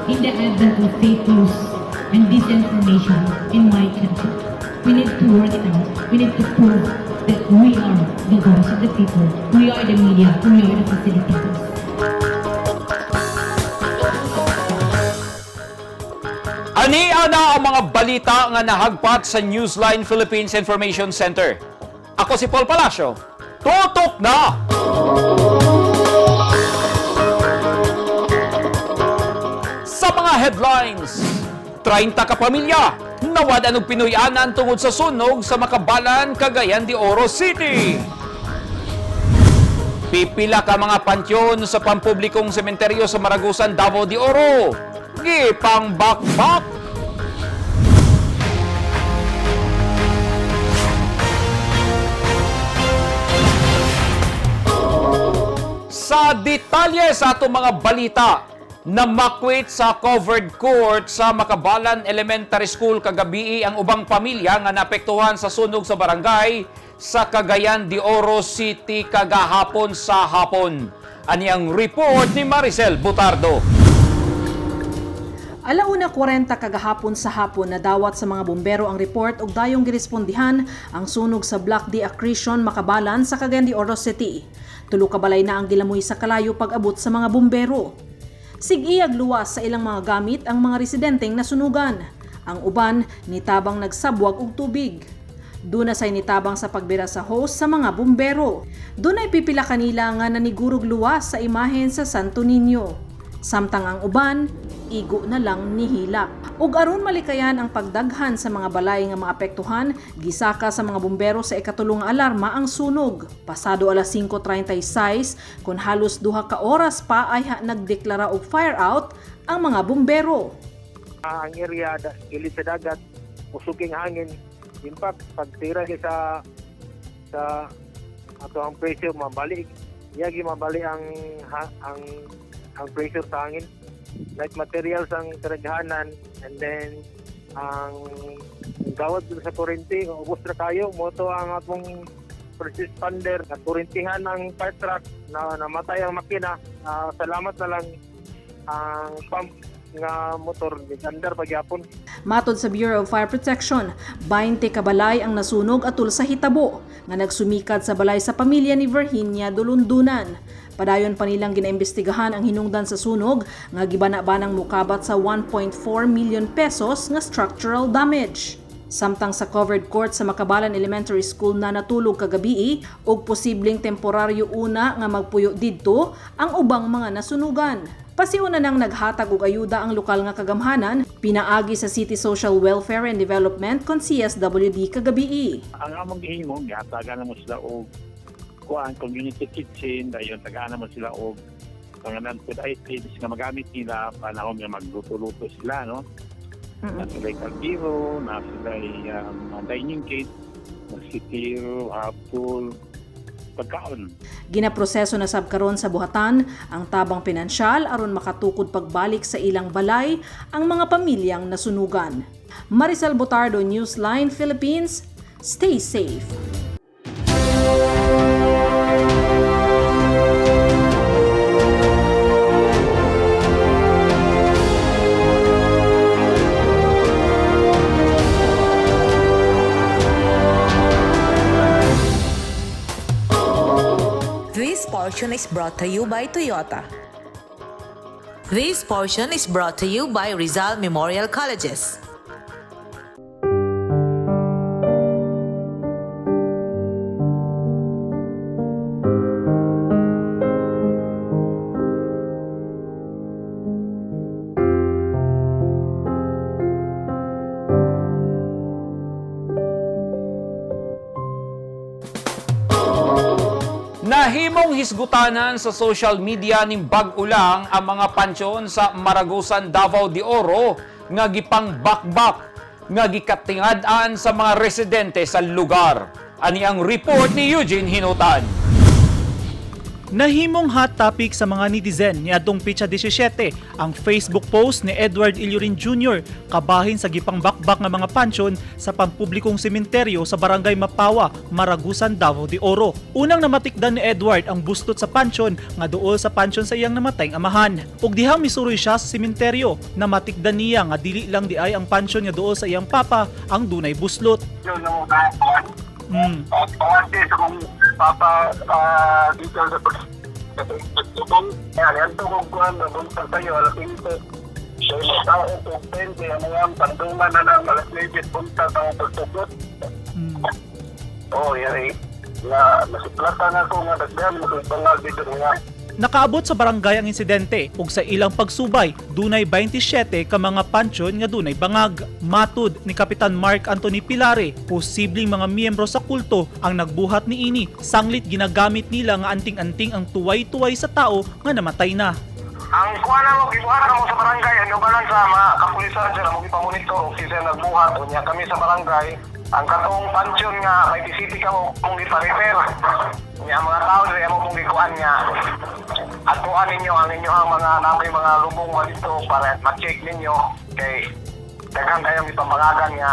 In the advent of fake news and disinformation in my country, we need to work it out. We need to prove that we are the voice of the people. We are the media. We are the facilitators. Ani ana ang mga balita nga nahagpat sa Newsline Philippines Information Center. Ako si Paul Palacio. Tutok na! Sa mga headlines, 30 ka pamilya nawad og Pinoy-anan tungod sa sunog sa Makabalan, Cagayan de Oro City. Pipila ka mga pantyon sa pampublikong sementeryo sa Maragusan, Davao de Oro. Gipang bakbak. Sa detalye sa atong mga balita, namakwit sa covered court sa Makabalan Elementary School kagabi ang ubang pamilya nga naapektuhan sa sunog sa barangay sa Cagayan de Oro City kagahapon sa hapon. Ani ang report ni Maricel Butardo. Alauna 40 kagahapon sa hapon, nadawat sa mga bumbero ang report og dayong girespondihan ang sunog sa Block D Accretion, Makabalan sa Cagayan de Oro City. Tulo ka balay na ang gilamoy sa kalayo pag-abot sa mga bumbero. Sig-iyag luwas sa ilang mga gamit ang mga residenteng nasunugan. Ang uban nitabang nagsabwag og tubig. Duna say nitabang sa pagbira sa hose sa mga bumbero. Dunay pipila kanila nga nanigurog luwas sa imahen sa Santo Niño. Samtang ang uban, igo na lang nihilak. Ug aron malikayan ang pagdaghan sa mga balay nga maapektuhan, gisaka sa mga bumbero sa ikatulong alarma ang sunog. Pasado alas 5:36, kun halos 2 ka oras pa ay nagdeklara og fire out ang mga bumbero. Ang area gilid sa dagat, usuking hangin. In fact, pagtira gyud sa ato ang pressure mabalik. Iyagi mabalik ang pressure sa hangin. Like materials ang karaghanan and then ang gawad dun sa kuryente, ubos na kayo. Moto ang atong first responder, nakurintihan ang fire truck na namatay ang makina. Salamat na lang ang pump nga motor gandar pagyapon. Matod sa Bureau of Fire Protection, 20 ka balay ang nasunog atul sa hitabo nga nagsumikad sa balay sa pamilya ni Virginia Dulundunan. Padayon pa nilang ginaimbestigahan ang hinungdan sa sunog nga gibana-banang mukabat sa 1.4 million pesos nga structural damage. Samtang sa covered court sa Makabalan Elementary School na natulog kagabii og posibleng temporaryo una nga magpuyo didto ang ubang mga nasunugan. Pasiuna nang naghatag og ayuda ang lokal nga kagamhanan pinaagi sa City Social Welfare and Development kon CSWD kagabii. Ang among gihimo, gihatagan namo sila og kuan, community kitchen, dayon tagaan namo sila og mga non-food items nga magamit nila panahon nga magluto-luto sila, no? Na sila kaldero, na sila dining kit, mosquitero, hapol, pagkaon. Ginaproseso na sab karon sa buhatan ang tabang pinansyal aron makatukod pagbalik sa ilang balay ang mga pamilyang nasunugan. Maricel Botardo, Newsline Philippines. Stay safe. This portion is brought to you by Toyota. This portion is brought to you by Rizal Memorial Colleges. Nahimong hisgutanan sa social media ning bag-o lang ang mga pansyon sa Maragusan, Davao de Oro nga gipangbakbak nga gikatingad-an sa mga residente sa lugar. Ani ang report ni Eugene Hinutan. Nahimong hot topic sa mga netizen niadtong petsa 17 ang Facebook post ni Edward Illurin Jr. kabahin sa gipangbakbak nga mga pansyon sa pampublikong sementeryo sa Barangay Mapawa, Maragusan, Davao de Oro. Unang namatikdan ni Edward ang buslot sa pansyon nga duol sa pansyon sa iyang namatayng amahan. Ug dihang misuroy siya sa sementeryo, namatikdan niya nga dili lang diay ang pansyon nga duol sa iyang papa ang dunay buslot. Yun ang pangante sa kong papa dito sa pagtubong. Yan, yan to kong kuhan, nabuntag tayo, alas 5. So, tao kong 20, ano yan, pandungan na lang, alas 9, buntag ang pagtugot. Oo, oh, yan eh. Na, nasiplatan ako nga, daghan, magbangal dito nga. Nakaabot sa barangay ang insidente ug sa ilang pagsubay dunay 27 ka mga pansyon nga dunay bangag. Matud ni Kapitan Mark Anthony Pilare, posibleng mga miyembro sa kulto ang nagbuhat niini sanglit ginagamit nila nga anting-anting ang tuway-tuway sa tao nga namatay na. Ang kuha na mo, gibuhat na mo sa barangay, ano ba lang sa mga kapulisan sila, mo ipamonitor, o sila nagbuhat, o niya kami sa barangay, ang katong pansyon nga, may bisiti ka mo kung ipa-repair. Niya ang mga tao diri mo kung gikuan nga. Atuan ninyo ang inyong mga namin mga lubong mo dito para ma-check ninyo kay daghan kayong ipamangagan nga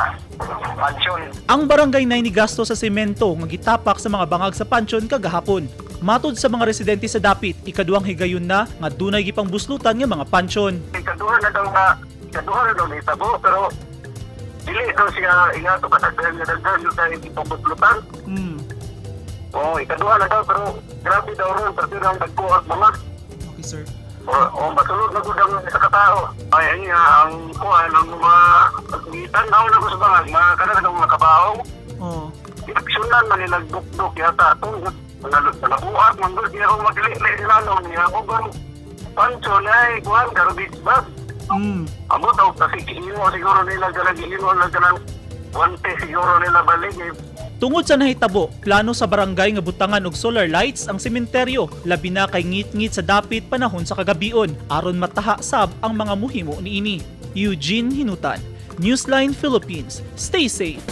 pansyon. Ang barangay na gasto sa semento nga gitapak sa mga bangag sa pansyon kagahapon. Matod sa mga residente sa dapit, ikaduhang higayon na nga dunay gipangbuslutan nga mga pansyon. Ikaduha na daw na ikaduha na daw nitabo pero dili daw siya ingato kadaghan nga daghan yung tayo ipabutlutan. Oo, ikaduha na daw pero grabe daw ron pero ang dagko at mga. Okay, sir. O, masulod na gud ang isa ka tao. Ay, ay nga, ang kuan ang mga gitan-aw na ko sa bangag, mga kanang ang mga kabaong. Oh. Aksyonan man nila dukduk yata atong nabuhat man gud niya ako magli nila no niya ako bang pancho na ay kuan garbage bag. Amo daw kasi giimo siguro nila ganang giimo nila ganang guante siguro nila balik eh. Tungod sa nahitabo, plano sa barangay nga butangan og solar lights ang sementeryo, labi na kay ngit-ngit sa dapit panahon sa kagabion aron mataha sab ang mga muhimo niini. Eugene Hinutan, Newsline Philippines. Stay safe.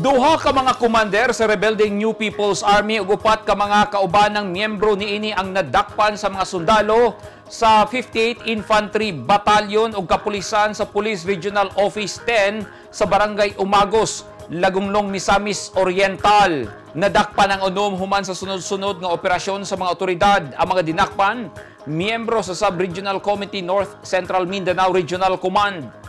Duha ka mga commander sa rebeldeng New People's Army ug upat ka mga kaubanang miyembro niini ang nadakpan sa mga sundalo sa 58 Infantry Battalion ug kapulisan sa Police Regional Office 10 sa Barangay Umagos, Lagonglong, Misamis Oriental. Nadakpan ang unom human sa sunod-sunod nga operasyon sa mga otoridad. Ang mga dinakpan, miyembro sa Sub-Regional Committee North Central Mindanao Regional Command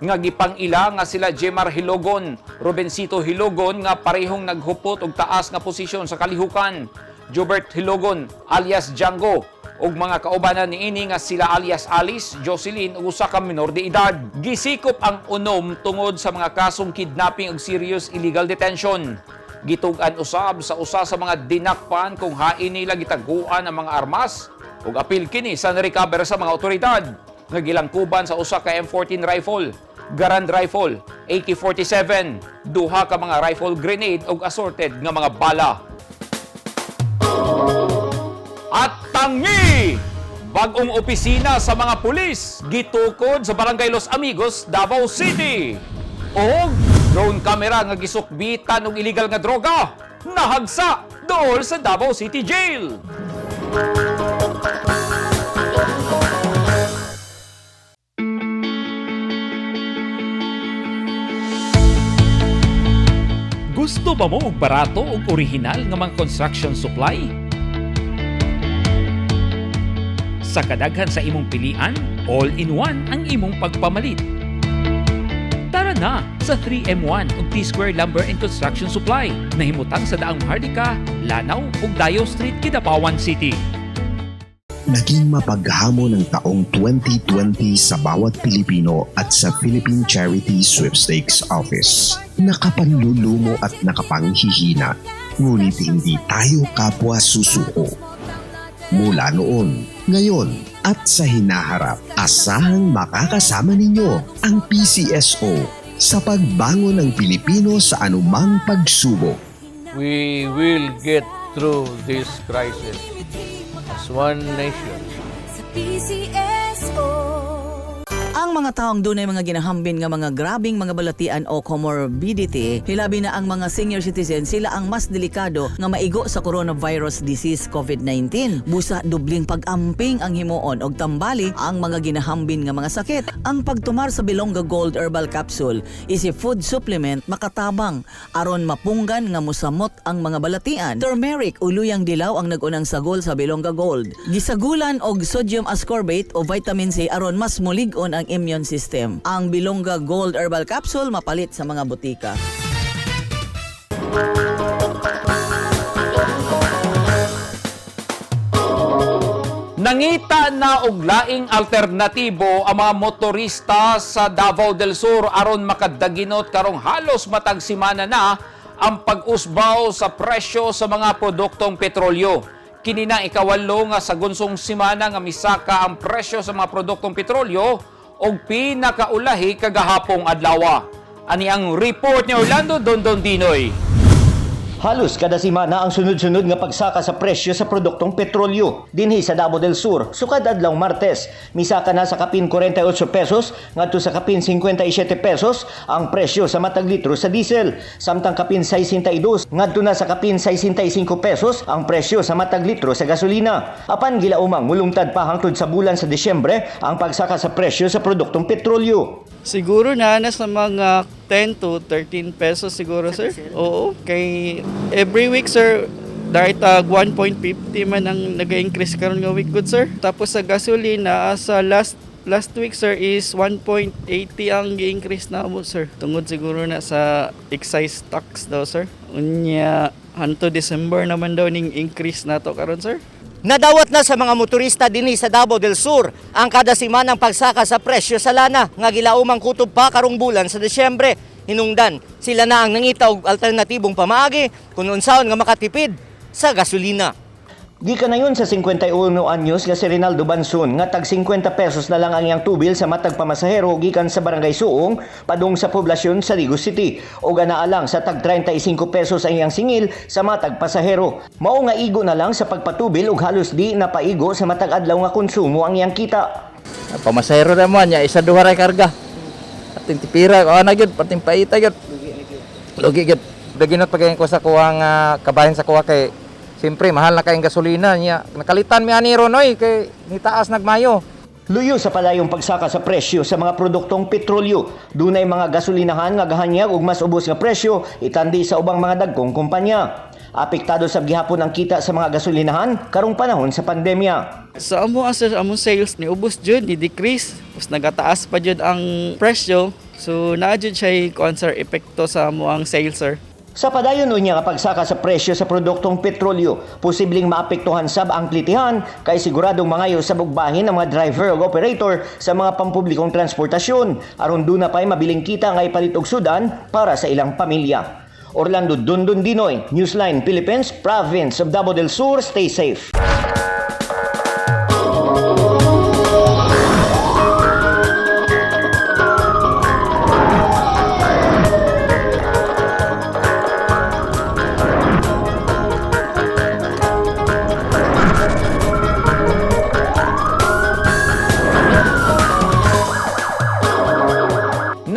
nga gipang-ila nga sila Jemar Hilogon, Rubencito Hilogon nga parehong naghupot og taas nga posisyon sa kalihukan, Jobert Hilogon alias Django ug mga kaubanan niini nga sila alias Alice, Jocelyn ug usa ka minor de edad. Gisikop ang unom tungod sa mga kasong kidnapping ug serious illegal detention. Gitug-an usab sa usa sa mga dinakpan kung hain nila gitaguan ang mga armas ug apil kini sa narecover sa mga otoridad nga gilangkuban sa usa ka M14 rifle, Garand rifle, AK-47, duha ka mga rifle grenade ug assorted nga mga bala. At tangi! Bagong opisina sa mga pulis gitukod sa Barangay Los Amigos, Davao City. Og drone camera nga gisukbitan og illegal nga droga nahagsa dool sa Davao City Jail. Gusto ba mo og barato ug orihinal nga mga construction supply? Sa kadaghan sa imong pilian, all-in-one ang imong pagpamalit. Tara na sa 3M1 ug T-Square Lumber and Construction Supply na himutang sa Daang Maharlika, Lanao ug Dayo Street, Kidapawan City. Naging mapaghamon ang taong 2020 sa bawat Pilipino at sa Philippine Charity Sweepstakes Office. Nakapanlulumo at nakapanghihina, ngunit hindi tayo kapwa susuko. Mula noon, ngayon at sa hinaharap, asahang makakasama ninyo ang PCSO sa pagbangon ng Pilipino sa anumang pagsubok. We will get through this crisis as one nation. Sa PCSO. Ang mga taong dunay mga ginahambin nga mga grabing mga balatian o comorbidity, hilabi na ang mga senior citizen, sila ang mas delikado nga maigo sa coronavirus disease COVID-19. Busa dubling pag-amping ang himuon og tambali ang mga ginahambin nga mga sakit. Ang pagtumar sa Bilongga Gold Herbal Capsule is a food supplement makatabang aron mapunggan nga mosamot ang mga balatian. Turmeric o luyang dilaw ang nag-unang sagol sa Bilongga Gold. Gisagulan og sodium ascorbate o vitamin C aron mas mulig-on ang immune system. Ang Bilongga Gold Herbal Capsule mapalit sa mga botika. Nangita na og laing alternatibo ang mga motorista sa Davao del Sur aron makadaginot karong halos matag semana na ang pag-usbaw sa presyo sa mga produktong petrolyo. Kini na ikawalo nga sa gunsong semana nga misaka ang presyo sa mga produktong petrolyo og pinakaulahi kagahapong adlaw. Ani ang report ni Orlando Dondon Dinoy. Halos kada semana ang sunod-sunod nga pagsaka sa presyo sa produktong petrolyo dinhi sa Davao del Sur. Sukad adlaw Martes, misaka na sa kapin 48 pesos ngadto sa kapin 57 pesos ang presyo sa matag litro sa diesel. Samtang kapin 62 ngadto na sa kapin 65 pesos ang presyo sa matag litro sa gasolina. Apan gilaumang mulungtad pa hangtod sa bulan sa Disyembre ang pagsaka sa presyo sa produktong petrolyo. Siguro na nasa mga 10 to 13 pesos siguro, sir. Oo, kay every week, sir, dahil tag 1.50 man ang nag-increase karon nga week good, sir. Tapos sa gasolina sa last last week, sir, is 1.80 ang gi-increase na mo, sir. Tungod siguro na sa excise tax daw, sir. Unya hanto December naman daw ning increase nato karon, sir. Nadawat na sa mga motorista dinhi sa Davao del Sur ang kada simanang pagsaka sa presyo sa lana nga gilaumang kutob pa karong bulan sa Disyembre. Hinungdan, sila na ang nangita og alternatibong pamaagi kung unsaon nga makatipid sa gasolina. Gikan na yun sa 51 anyos nga si Rinaldo Bansun nga tag 50 pesos na lang ang iyang tubil sa matag pamasahero gikan sa Barangay Suong padung sa poblasyon sa Digos City o ganaa lang sa tag 35 pesos ang iyang singil sa matag pasahero. Mao nga igo na lang sa pagpatubil ug halos di napaigo sa matag adlaw nga konsumo ang iyang kita. Pamasahero na mo niya, isa duha ra karga. Ating tipira, kuha na gyud, pating paita gyud. Lugi gyud. Daginot pagayon ko sa kuwang kabahin sa kuwa kay siyempre mahal na kayong gasolina niya. Nakalitan mi ani ron oy kay nitaas nagmayo. Luyo sa palayong pagsaka sa presyo sa mga produktong petrolyo. Dunay mga gasolinahan nga gahanyag og mas ubos nga presyo itandi sa ubang mga dagkong kumpanya. Apektado sab gihapon ang kita sa mga gasolinahan karong panahon sa pandemya. Sa amo sir, among sales ni ubos jud ni decrease, tapos nagataas pa jud ang presyo. So naa jud siya kuan, sir, epekto sa amo ang sales, sir. Sa padayon unya nga pagsaka sa presyo sa produktong petrolyo, posibleng maapektuhan sab ang plitihan kay siguradong mangayo sa bugbahin ang mga driver ug operator sa mga pampublikong transportasyon aron duna pay mabiling kita nga ipalit og sudan para sa ilang pamilya. Orlando Dundun Dinoy, Newsline Philippines, Province of Davao del Sur, stay safe.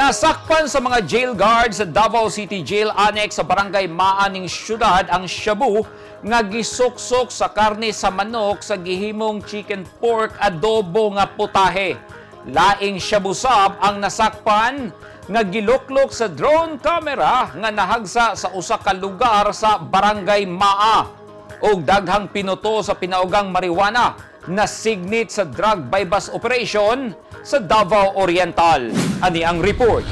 Nasakpan sa mga jail guards sa Davao City Jail Annex sa Barangay Maaning Syudad ang shabu nga gisuksok sa karne sa manok sa gihimong chicken pork adobo nga putahe. Laing shabu sab ang nasakpan nga giluklok sa drone camera nga nahagsa sa usa ka lugar sa Barangay Maa og daghang pinuto sa pinaugang marijuana na signit sa drug bypass operation sa Davao Oriental. Ani ang report.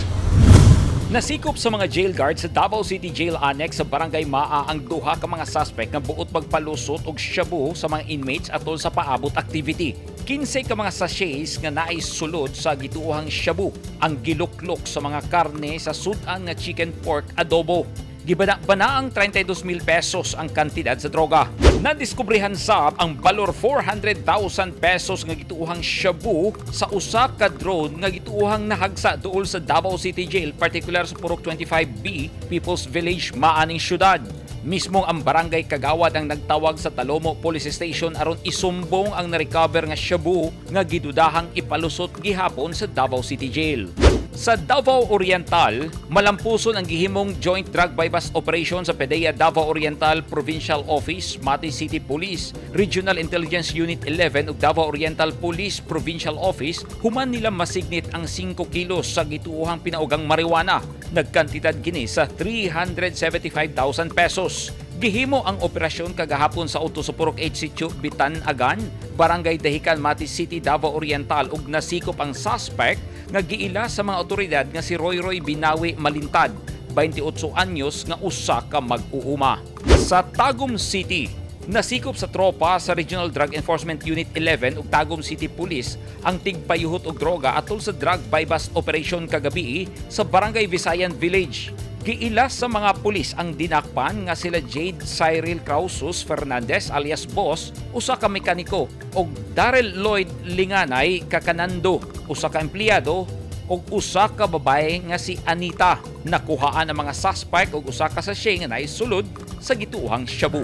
Nasikop sa mga jail guard sa Davao City Jail Annex sa Barangay Maa ang duha ka mga suspect nga buot magpalusot og shabu sa mga inmates atol sa paabot activity. 15 ka mga sachets nga naay sulod sa gituohang shabu ang giluklok sa mga karne sa sudan nga chicken pork adobo. Gibana-bana ang 32,000 pesos ang kantidad sa droga. Nadiskubrehan sab ang balor 400,000 pesos nga gituohang shabu sa usa ka drone nga gituohang nahagsa duol sa Davao City Jail, partikular sa Purok 25B, People's Village, Maaning Syudad. Mismong ang barangay kagawad ang nagtawag sa Talomo Police Station aron isumbong ang na-recover nga shabu nga gidudahang ipalusot gihapon sa Davao City Jail. Sa Davao Oriental, malampuson ang gihimong joint drug buy-bust operation sa PDEA Davao Oriental Provincial Office, Mati City Police, Regional Intelligence Unit 11 ug Davao Oriental Police Provincial Office human nila masignit ang 5 kilos sa gituohang pinaugang marijuana. Nagkantidad kini sa 375,000 pesos. Gihimo ang operasyon kagahapon sa Auto sa Purok 8 Sitio Bitan Agan, Barangay Dahican, Mati City, Davao Oriental ug nasikop ang suspect nga giila sa mga otoridad nga si Roy Roy Binawi Malintad, 28 anyos nga usa ka mag-uuma. Sa Tagum City, nasikop sa tropa sa Regional Drug Enforcement Unit 11 ug Tagum City Police ang tigpayuhot og droga atol sa drug buy-bust operation kagabi sa Barangay Visayan Village. Giila sa mga pulis ang dinakpan nga sila Jade Cyril Crausus Fernandez alias Boss, usa ka mekaniko, ug Darrell Lloyd Linganay Kakanando, usa ka empleyado, ug usa ka babae nga si Anita. Nakuhaan ang mga suspect ug usa ka sachet nga naisulod sa gituohang shabu.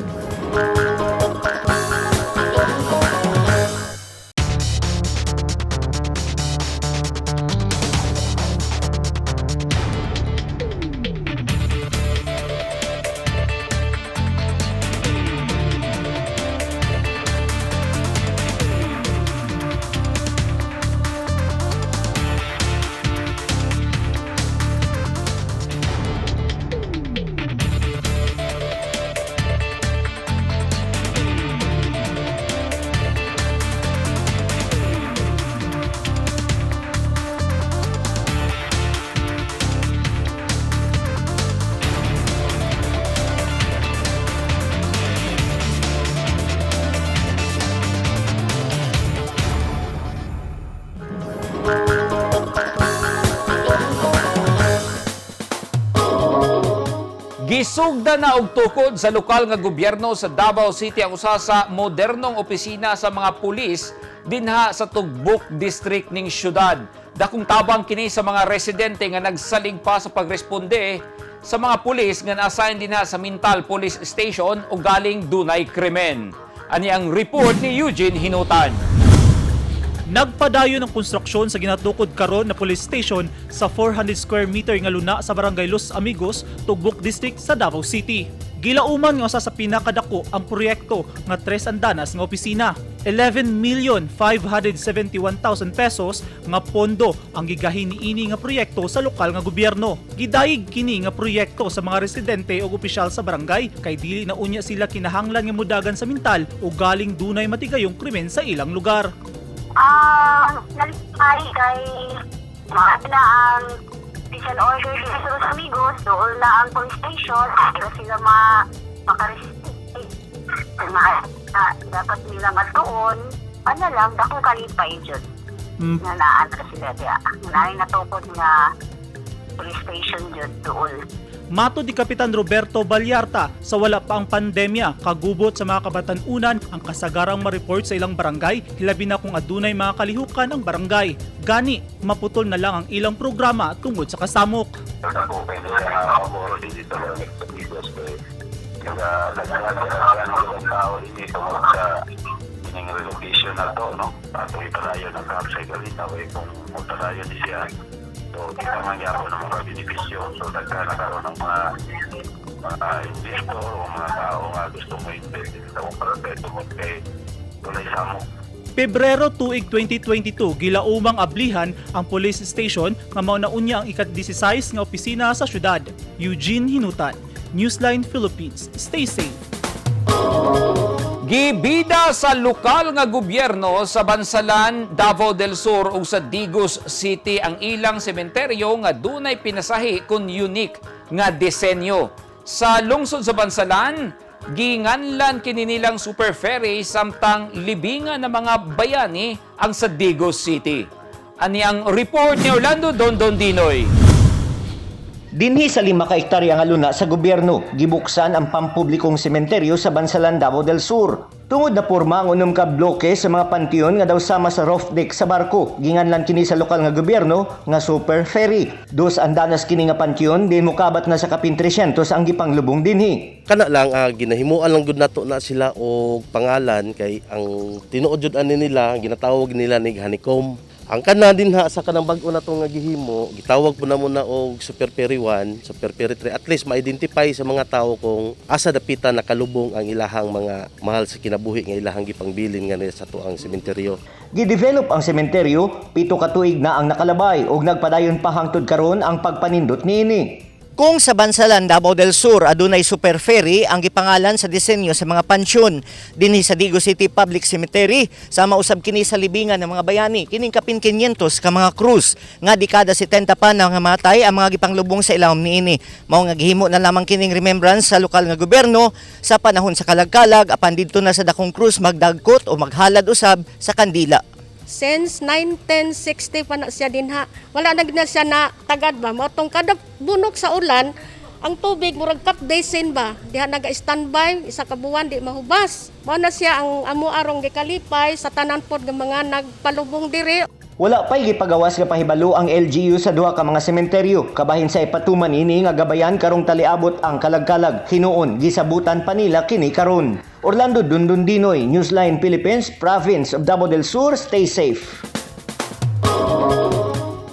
Gisugda na og tukod sa lokal nga gobyerno sa Davao City ang usa sa modernong opisina sa mga pulis dinha sa Tugbok District ning syudad. Dakong tabang kini sa mga residente nga nagsalig pa sa pagresponde sa mga pulis nga na-assign dinha sa Mintal Police Station o galing dunay krimen. Ani ang report ni Eugene Hinutan. Nagpadayon ang konstruksyon sa ginatukod karon na police station sa 400 square meter nga luna sa Barangay Los Amigos, Tugbok District sa Davao City. Gilauman nga usa sa pinakadako ang proyekto nga tres andanas nga opisina. 11,571,000 pesos nga pondo ang gigahin niini nga proyekto sa lokal nga gobyerno. Gidayeg kini nga proyekto sa mga residente ug opisyal sa barangay kay dili na unya sila kinahanglan nga mudagan sa Mintal o galing dunay matigayong krimen sa ilang lugar. Nalipay kay mga na ang special order dito sa Los Amigos, doon na ang police station, pero sila makareceive. Na, dapat nila matuon, ano lang, dakong kalipay dyan. Na naano sila diya. Na natukod nga police station dyan doon. Mato di Kapitan Roberto Vallarta, sa wala pa ang pandemya, kagubot sa mga kabatan-unan ang kasagarang ma-report sa ilang barangay, hilabi na kung adunay mga kalihukan ang barangay. Gani, maputol na lang ang ilang programa tungod sa kasamok. Relocation na to, no? Ato ipadayon ang kapsay galita, kung magpadayon ni siya. So, kita man gyapon ng mga benepisyo. So, nagkakaroon ng mga investor o mga tao nga gusto mo invest sa akong barangay tungod kay tulay samok. Pebrero tuig 2022, gilaumang ablihan ang police station nga mao na unya ang ika-16 nga opisina sa syudad. Eugene Hinutan, Newsline Philippines. Stay safe. Gibida sa lokal nga gobyerno sa Bansalan, Davao del Sur ug sa Digos City ang ilang sementeryo nga dunay pinasahi kun unique nga disenyo. Sa lungsod sa Bansalan, ginganlan kini nilang super ferry samtang libingan ng mga bayani ang sa Digos City. Ani ang report ni Orlando Dondon Dinoy. Dinhi sa 5 ka hektarya nga luna sa gobyerno, gibuksan ang pampublikong sementeryo sa Bansalan, Davao del Sur. Tungod na porma ang 6 ka bloke sa mga panteon nga daw sama sa roof deck sa barko, ginganlan kini sa lokal nga gobyerno nga Super Ferry. 2 andanas kini nga panteon din mokabat na sa kapin 300 ang gipanglubong dinhi. Kana lang ginahimuan lang gud nato na sila og pangalan kay ang tinuod jud ani nila ginatawag nila ni honeycomb. Ang kana dinha sa kanang bag-o na to nga gihimo, gitawag po na muna og Super Ferry 1, Super Ferry 3, at least ma-identify sa mga tao kung asa dapita nakalubong ang ilahang mga mahal sa kinabuhi nga ilahang gipangbilin nga nila sa tuang sementeryo. Gidevelop ang sementeryo, 7 ka tuig na ang nakalabay ug nagpadayon pa hangtod karon ang pagpanindot niini. Kung sa Bansalan, Davao del Sur, adunay super ferry ang gipangalan sa disenyo sa mga pansyon. Dinhi sa Digos City Public Cemetery, sama usab kini sa libingan ng mga bayani, kining kapin 500 ka mga krus nga dekada 70 pa nang matay ang mga gipanglubong sa ilawom niini. Mao nga gihimo na lamang kining remembrance sa lokal nga gobyerno sa panahon sa kalagkalag apan didto na sa dakong krus magdagkot o maghalad usab sa kandila. Since 1960 pa na siya dinha. Wala na gid na siya na tagad ba. Mao tong kada bunok sa ulan, ang tubig murag cup basin ba. Diha naga standby isa ka buwan di mahubas. Mao na siya ang amo arong gikalipay sa tanan pod nga mga nagpalubong diri. Wala pa'y gipagawas nga pahibalo ang LGU sa duha ka mga sementeryo. Kabahin sa ipatuman ini nga gabayan karong taliabot ang kalagkalag. Hinuon, gisabutan pa nila kini karon. Orlando Dundundinoy, Newsline Philippines, Province of Davao del Sur, stay safe.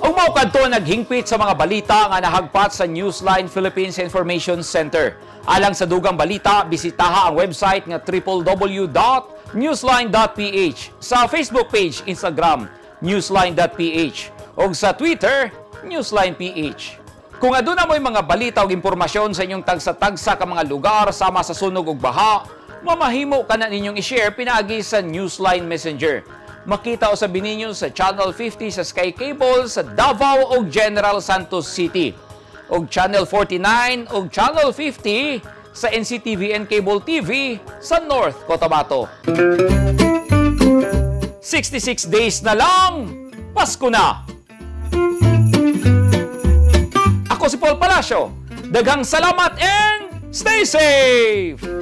Ug mao kadto naghingpit sa mga balita nga nahagpat sa Newsline Philippines Information Center. Alang sa dugang balita, bisitaha ang website nga www.newsline.ph, sa Facebook page, Instagram, newsline.ph ug sa Twitter, newsline.ph. Kung aduna mo'y mga balita ug impormasyon sa inyong tagsa-tagsa ka mga lugar sama sa sunog ug baha, mamahimo ka na ninyong i-share pinaagi sa Newsline Messenger. Makita usab ninyo sa Channel 50 sa Sky Cable sa Davao ug General Santos City, ug Channel 49 ug Channel 50 sa NCTV and Cable TV sa North Cotabato. 66 days na lang, Pasko na! Ako si Paul Palacio. Daghang salamat and stay safe!